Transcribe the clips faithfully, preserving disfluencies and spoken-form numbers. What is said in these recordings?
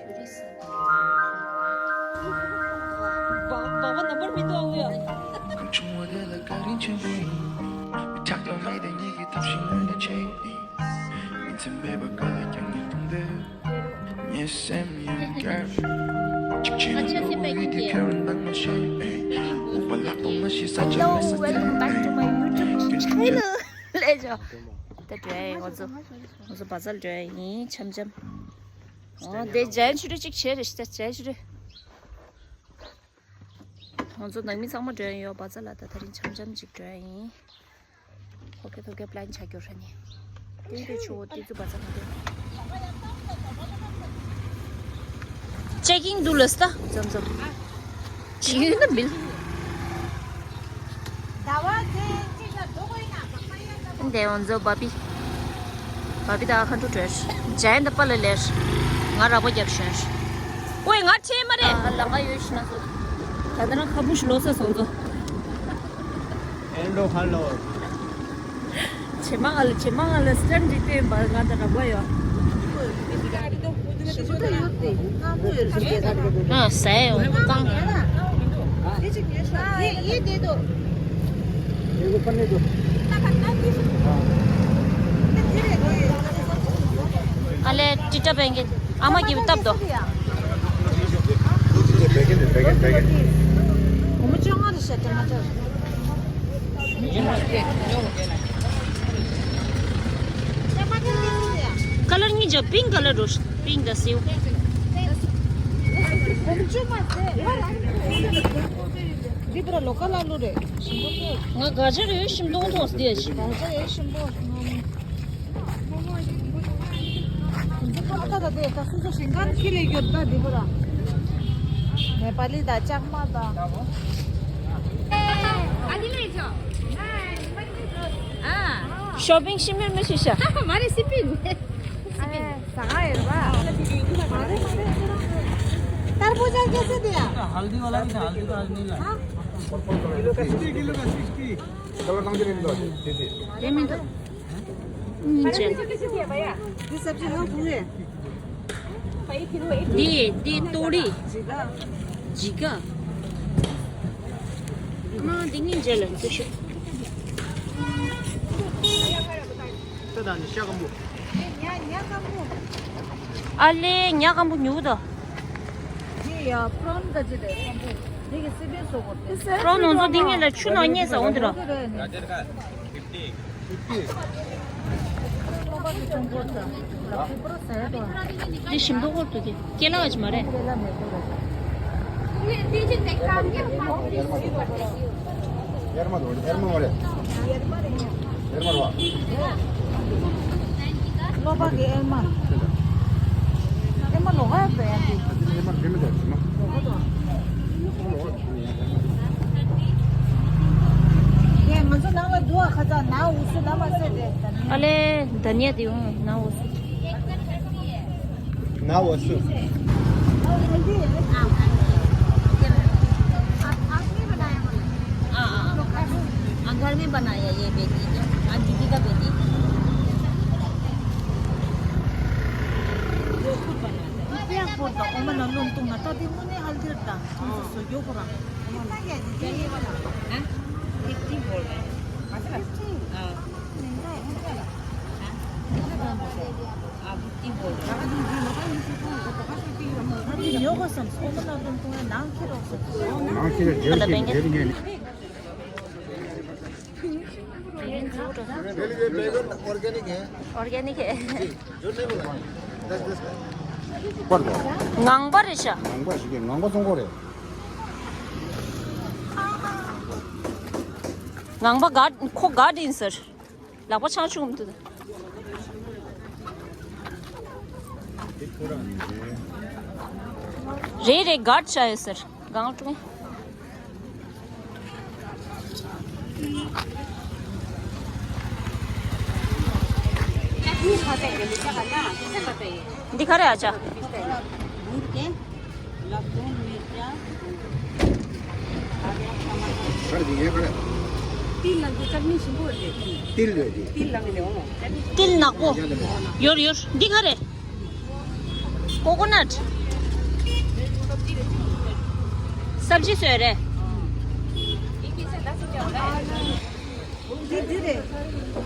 བ་བ་བ་ནམ་པར་མི་འདུག་ཨང་ཡ། ཁོང་ཆུང་བ་དེ་ལ་བཀའ་དྲིན་ཆེན་པོ་ཡིན། མི་ཆགས་ཀྱང་མེད་དེ་ཉིད་ཀྱི་ཐབས་ཤིག་ངོས་ནས་བྱས་ཡིན། མི་ཚེ་མེད་པ་ག་ལ་ཀྱང་ངས་མཐོང་འདོད། ངའི་སེམས་ཡིན་གར། གཅིག་བྱས་ན་ཨ་ཅག་གློ་བོ་ཡིད་དེ་ཁྱེར་འདང་མ་བྱེད། འུག་པ་ལག་པ་མ་ཤེས་ས་ཆ། Hello, མེད་ས་welcome back to my YouTube channel. ལས་ཇོ། ད་འགྲོ་ཡ་ཡིན་ང་ཚོ། ང་ཚོ་བ་ཛར་འགྲོ་ཡ་ཡིན་འཆམ་འཆམ། འོ་དེ་ཇན་ཆུ་རུ་གཅིག་བྱས་རེད་ཤི་ད་ཇན་ཆུ་རུ། ང་ཚོ་ནང་མི་ཚང་མ་འགྲོ་ཡ་ཡོད་བ་ཛར་ལ་ད་དེ་རིང་འཆམ་འཆམ་གཅིག་འགྲོ་ཡ་ཡིན། ཐོག་ཁེ་ཐོག་ཁེ་པི་ལན་ཆ་རྒྱུ་ར་ནི། ཏིང་ཏེ་ཆུ་བོ་ཏི་ཙུ་བ་ཛར་ན་དེ། ཅེ་ཀིང་དུ་ལ་སྟ་ཙམ་ཙམ། ཇི་ཡོད་ན་མིལ། འདི་འོན་ཟོ་བ་པི། བ་པི་ད་ཁ་འཁྲུ་བྲོས། ཇན་ད་པ་ལ་ལེར། ང་རག་པ་རྒྱབ་ཤོན། ཨོའི་ང་ཁྲེལ་མ་རེད། ལ་ང་ཡོད་ཤི་ན་ཟོ། ད་ད་ན་ཁ་བུ་ཤི་ལོ་ས་སོང་ཟོ། ཨེ་འགྲོ་ཁ་ལོ། བྱེ་མ་ང་ལ་བྱེ་མ་ང་ལ་སི་ཊན་ཌི་སྟེ་བ་ང་ད་རག་པ་ཡོད། ཨ་ཟས་ཡོད་ཀང་། ཨ་ལེ་ཅི་ཏྲ་བེང་གི་ཨ་མ་གི་སྟབས་དོ། ཀ་ལར་གཉིས་ཅག་པིང་ཀ་ལར་རོ། པིང་དང་སེའུ། འདི་པུ་ར་ལོ་ཀ་ལ་ལུ་རེད། ང་ག་ཅར་ཡོད་ཤིམ་ཏོང་ཐོག་སྟེ་ཡ་ཤིམ། ག་ཅར་ཡོད་ཤིམ་པོ། ང་ད་ད་དེ་ད་སུ་སུ་ཞིང་ཁམས་ཁྱི་ལས་ཡོད་ད་འདི་པུ་ར། ནེ་པ་ལི་དང་ལྕགས་མ་དང་། ཨ་དེ་ལས་ཆོག་ཨ། ཤོ་པིང་ཤི་མེར་མེ་ཤི་ཤ། མ་རེད་སི་པིན། ཨ་ཟ་ག་ཡོད་པ། མ་རེད་མ་རེད། ཏར་བུ་ཇ་ཀེ་སེ་དེ་ཡ། हल्दी वाला भी था, हल्दी तो आज नहीं लाया। किलो का सिक्सटी। कलर कौन से लेने दो? दे दे। दे मिनट। नीचे। ये सब्जी हाँ हुए। दी, दी तोड़ी। जिगा। जिगा। माँ दिंगी जलन तो शो। ད་ད་ནི་ཤ་སྐམ་པོ། ཨ་ལེ་ཉ་སྐམ་པོ་ཉུག་ད། ཡ་པྲོན་ག་ཅི་རེད་སྐམ་པོ། འདི་གི་སི་པན་སོ་གོ་ཏེ། པྲོན་ནོ་ཚོ་འདི་ངེད་ལ་ཆུ་ནང་རྙེད་ས་འོང་དེ་རོ། འདི་ཞིམ་པོ་ཧོར་དུ་གི་ཀེ་ལ་ཨ་ཅི་མ་རེད། ཡར་མ་དོ་ཡར་མ་མ་རེད། ཡར་མ་རོ། ལོ་པ་གི་ཨེ་མ། ཨེ་མ་ལོ་ག་ཡ་པེ་ཡ་གི། ཨེ་མ་རེ་མི་དོ་ཞི་མ། ལོ་ག་དོ། ཡ་ང་ཚོ་ནང་ལ་འདུག་ཨ། ཁ་ཚ་ན་འུ་སུ་ལ་མ་ཟེར་ཏེ། ཨ་ལེ་དན་ཡ་དེ་འུ་ན་འུ་སུ། ན་འུ་སུ། हाँ, घर में बनाया ये बेटी ने, आज दीदी का बेटी। वो खुद बनाता है। क्या बोलता? ओमन लोन तुम ना तो दिमुने हल्दी रखता। तुम सो यो करा। कितना क्या जी? ये वाला। हैं? फिफ्टी बोल रहे हैं। फिफ्टी? हाँ। महंगा है, महंगा है। हाँ? आप फिफ्टी बोल रहे हैं। अभी यो को सम, ओमन लोन तुम ना नाम के रोक सकते हो। नाम के जेल के जेल के। ये भी बैगन ऑर्गेनिक है। ऑर्गेनिक है। जो नहीं बोला। दस दस का। पर दो। ངང་པ་རེད་ཤག་ངང་པ་ཞིག་གི་ངང་པ་བཙོང་གོ་རེད། ངང་པ་ག་ཁོ་ག་དྲིན་ཟེར། ལག་པ་ཆང་ཆུང་མི་འདུག་རེད་རེད་ག་ཆ་ཡོད་ཟེར། གང་ཀྲུང་། འདི་ག་རེ་ཨ་ཅག་ཏིལ་ནག་པོ་ཡོར་ཡོར། འདི་ག་རེ། ཀོ་ཀོ་ནཊ། སབ་ཇི་བཟོས་རེད། འདི་འདི་རེད།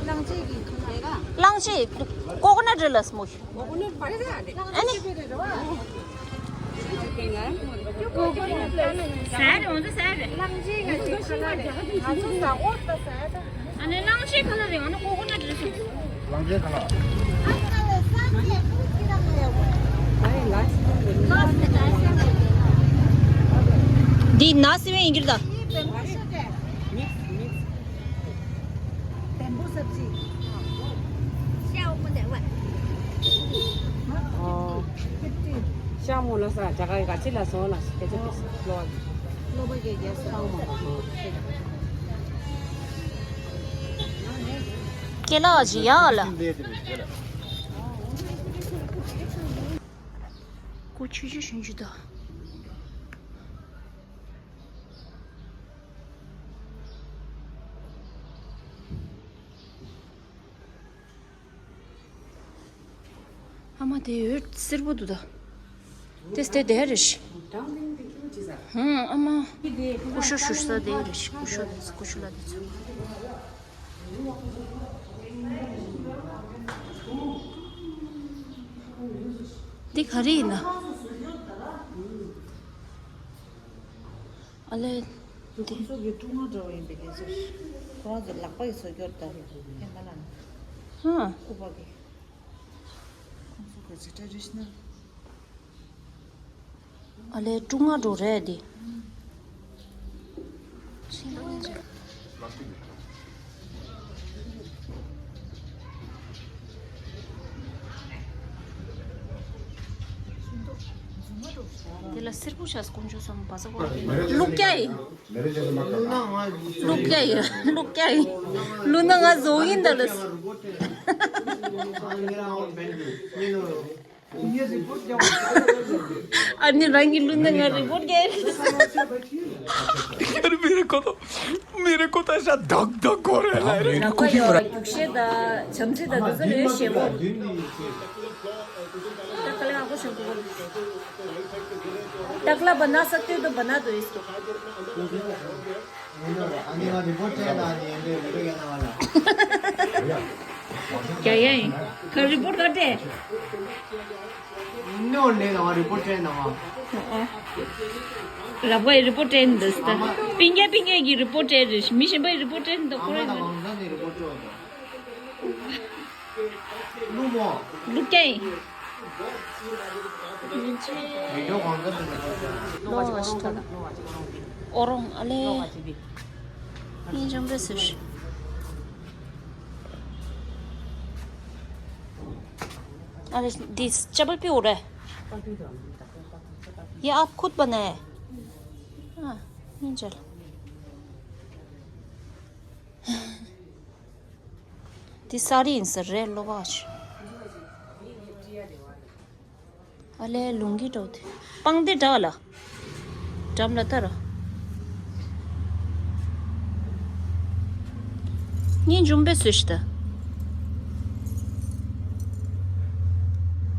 གླང་ཆེན་གྱི་ཁ་ལག་རེད་ག་གླང་ཆེན་ཀོ་ཀོ་ནཊ་རེད་ལ་སྨོ། ཨ་ནི། ཟ་རེད་འོང་ཚོ་ཟ་རེད། གླང་ཆེན་ང་ཚོའི་ཁ་ལག་རེད། ང་ཚོ་ཟ་འོ་ད་ཟ་ད། ཨ་ནི་གླང་ཆེན་ཁ་ལག་རེད། ཨ་ནི་ཀོ་ཀོ་ནཊ་རེད་ཟེར། གླང་ཆེན་ཁ་ལག་འདི་ན་སི་བན་ཡིན་གྱི་རེད་ད། ཤ་མོ་ལ་ས་ཇ་ག་ག་ཅི་ལ་སོང་ལ་སྐད་ཆ་དེ་ལོ་བ་གི་ལོ་བ་གི་རྒྱལ་ས་ཨང་མ་ལ་སོང་། ཀེ་ལ་ཇི་ཡ་ལ། ཀོ་ཆུ་ཆུ་ཞུན་ཆུ་ད། ཨ་མ་དེ་འོད་སེར་པོ་འདུག་ད། དེ་སྟེ་དེ་རེད་ཤི། ཧུང་ཨ་མ། ཀུ་ཤུ་ཞུ་ས་དེ་རེད་ཤི། ཀུ་ཤུ་དེ་ཀུ་ཤུ་ལ་དེ་ཚོ། འདི་ག་རེ་ཡིན་ན། ཨ་ལེ། འདི་ཁོང་ཚོ་གི་ཀྲུང་ཧྭ་འདྲ་བོ་ཡིན་པའི་སྐད་ཆ་རེད། ཁོ་རང་ཚོ་ལག་པ་ཡི་བཟོ་སྐྱོར་ལྟ་བུ་ཡིན་མ་ལ་ནི། ཧ། སྐུ་པ་གི། ཁོང་ཚོ་གི་ཚེ་ཊེ་རེ་ཌི་ཤི་ནལ། ཨ་ལེ་ཀྲུང་ཧྭ་འདྲ་བོ་རེད་འདི། དེ་ལ་སེར་པོ་ཤ་སྐོང་ཆོག་བསམ་པ་ས་གོ། ལུག་རྒྱ་ཡིན། ལུག་རྒྱ་ཡིན། ལུག་རྒྱ་ཡིན། ལུག་ན་ང་བཟོ་ཡིན་ད་ལ། ཨ་ནི་རང་གི་ལུག་ན་ང་རི་པོར་ཊ་རྒྱག་ཡིན། मेरे को तो मेरे को तो ऐसा धक धक हो रहा है। हाँ, मेरे को भी हो रहा है। རྒྱུག་ཤེས་དང་བྱམས་བརྩེ་དང་འདི་ཚོ་ལས་ཞེ་པོ། ད་དཀའ་ལས་ཁག་པོ་བྱུང་གི། ད་ཀླ་པ་ན་ས་ཏུས་དུ་བ་ན་དུ་ཨིས་དུ། ཨ་ནི་ང་རི་པོར་ཊ་སྤྲད་ན་ནི་ཡིན་པས་མི་འགྲོ་ཡ་ན་བ་ལ། རྒྱ་ཡ་ཡིན། ཁ་རི་པོར་ཊ་ག་སྤྲད། ནོ་ལེ་ལ་བ་རི་པོར་ཊ་སྤྲད་ན་བ། རབ་གའི་རི་པོར་ཊ་སྤྲད་འདུག་ད། པིང་རྒྱ་པིང་རྒྱ་གི་རི་པོར་ཊ་སྤྲད་རེད། མི་གཞན་པའི་རི་པོར་ཊ་སྤྲད་འདུག་ཁོ་རང་ཡིན། ལུག་མོ། ལུག་རྒྱ་ཡིན། ལོ་བ་ཞིག་ཐོན། ཨོ་རོང་ཨ་ལེ། ཡིན་ཅང་པེ་སུ་ཤི། अरे दिस चप्पल पे हो रहा है। ये आप खुद बनाया है? हाँ, नहीं चल। འདི་ས་རི་ཡིན་ས་རེད་ལོ་བ་ཞིག་ཨ་ལས་ལུང་གི་འགྲོ་དེ། སྤང་སྡེ་འདྲ་ལ། འགྲམ་ལ་ལྟ་ར། ངས་འཇུམ་པའི་སུ་ཞིག་ད།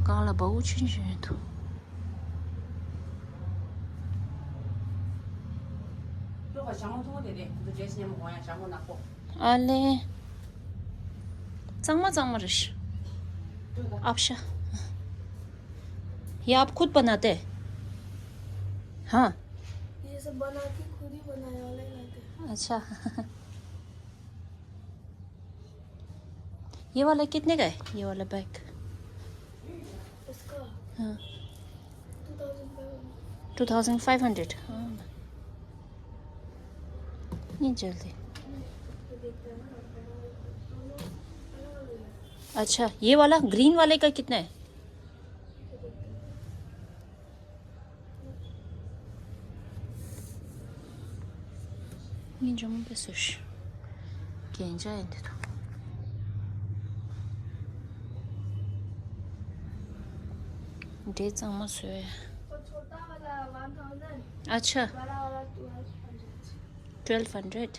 གང་ལ་བ་འུ་ཆུན་ཆུན་ཡོད་དོ། ལོ་བ་ཞང་མོ་ཐུང་དེ་རེད། འདི་འདྲེས་ཉམས་མོ་ཡང་ཞང་མོ་ནག་པོ། ཨ་ལེ། གཙང་མ་གཙང་མ་རེད། ཨབ་ཤ། ये आप खुद बनाते हैं? हाँ। ये सब बना के खुद ही बनाया, ऑनलाइन लाते हैं। अच्छा। ये वाला कितने का है, ये वाला बैग? इसका? हाँ। Two thousand five hundred. Two thousand five hundred. हाँ। ये जल्दी। अच्छा, ये वाला ग्रीन वाले का कितना है? ངས་འཇོན་མོ་པེ་སུ་ཤི། རྒྱན་ཆ་ཡིན་དེ་དང་། འདྲེ་གཙང་མ་བཟོས། अच्छा। Twelve hundred.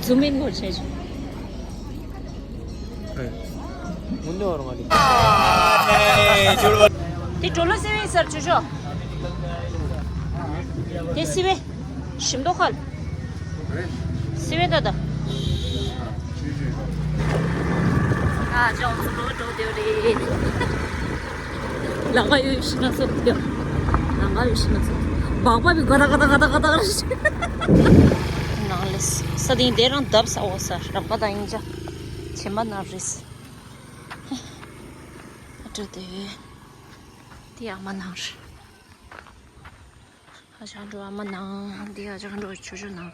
ཛུམ་ཨིན་གོ་ཆེ་ཆུ། དེ་གྲོ་ལོ་སེ་བའི་སར་བྱོས་ཤོག་དེ་སི་བེ། ཞིམ་མདོག་ཁ་ལ། སི་བེ་ད་ད། ཨ་ཅོག་ཚོ་ལོ་འགྲོ་དེ་རེད། ལག་པ་ཡོད་ཤི་ན་སོགས་དེ། ལག་པ་ཡོད་ཤི་ན་སོགས། སྦག་སྦག་བི་ག་ད་ག་ད་ག་ད་ག་ད་རེད། ནང་ལས་ས་དེ་དེ་རང་བརྡབ་ས་འོ་ས་རམ་པ་དང་ཡིན་ཅག་བྱེ་མ་ནང་རེད། ཨ་ཏྲ་དེ། དེ་ཨ་མ་ནང་རེད། ཨ་ཅག་འགྲོ་ཨ་མ་ནང་། འདི་ཨ་ཅག་འགྲོ་ཆུ་ཆུ་ནང་།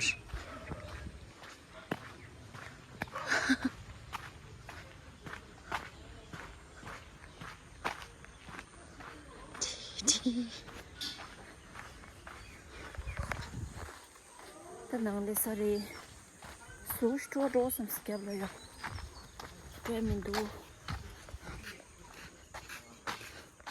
ད་ནང་ལས་ས་རེད། ཟུག་སྤྲོ་འགྲོ་བསམ་སི་རྒྱབ་ལ་ཡོད། སྤྲད་མི་འདུག